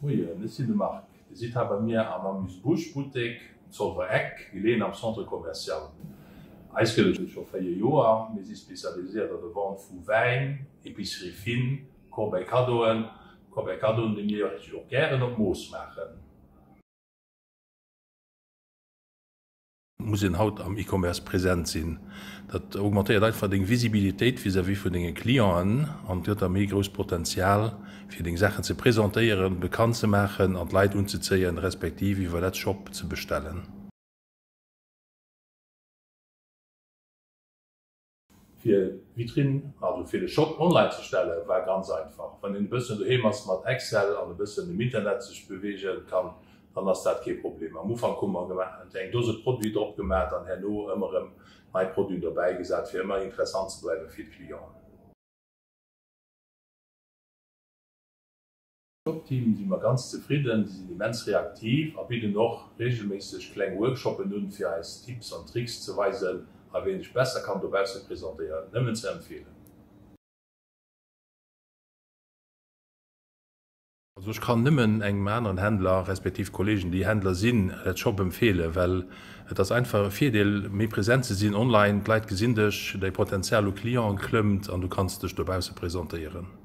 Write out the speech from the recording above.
Moien, ech sinn de Marc. Dir sidd hei bei mir am Amuse-Bouche Buttek um Zolwer Eck, geleeën am Centre Commercial. Eis gëtt et scho 4 Joer. Mir si spezialiséiert an der Vente vu Wäin, Épicerie fine, Corbeille Cadeauen, Corbeille Cadeauen, déi mir Iech och gären op Mooss maachen. Muss een haut am E-Commerce present sinn. Dat augmentéiert einfach deng Visibilitéit vis-à-vis vun denge Clienten an gëtt der méi grousst Potenzial fir deng Saachen ze presentéieren, bekannt ze maachen an d'Leit unzezéien, respektiv iwwer Let's Shop ze bestellen. Fir d'Vitrinn, also fir de Shop online ze stellen, war ganz einfach. Wann een e bëssen doheem ass mat Excel an e bëssen um Internet sech beweege kann, dann ass dat kee Problem. Am Ufank hu mer eng Dose Produit drop gemaat an herno ëmmer erëm nei Produiten dobäi gesat, fir ëmmer interessant ze bleiwe fir d'Clienten. Shop-Team si mer ganz zefridden, si sinn immens reaktiv a bidden och regelméisseg kleng Workshoppen un, fir eis Tipps an Tricks ze weisen a wéi een sech besser kann dobausse presentéieren. Nëmmen ze empfeelen. Also ech kann nëmmen engem aneren Händler, respektiv Kollegen déi Händler sinn, dat Shop empfeelen, well et ass einfach e Virdeel méi present ze sinn online, d'Leit gesinn dech, däi Potenzial u Clienten klëmmt an du kanns dech dobausse presentéieren.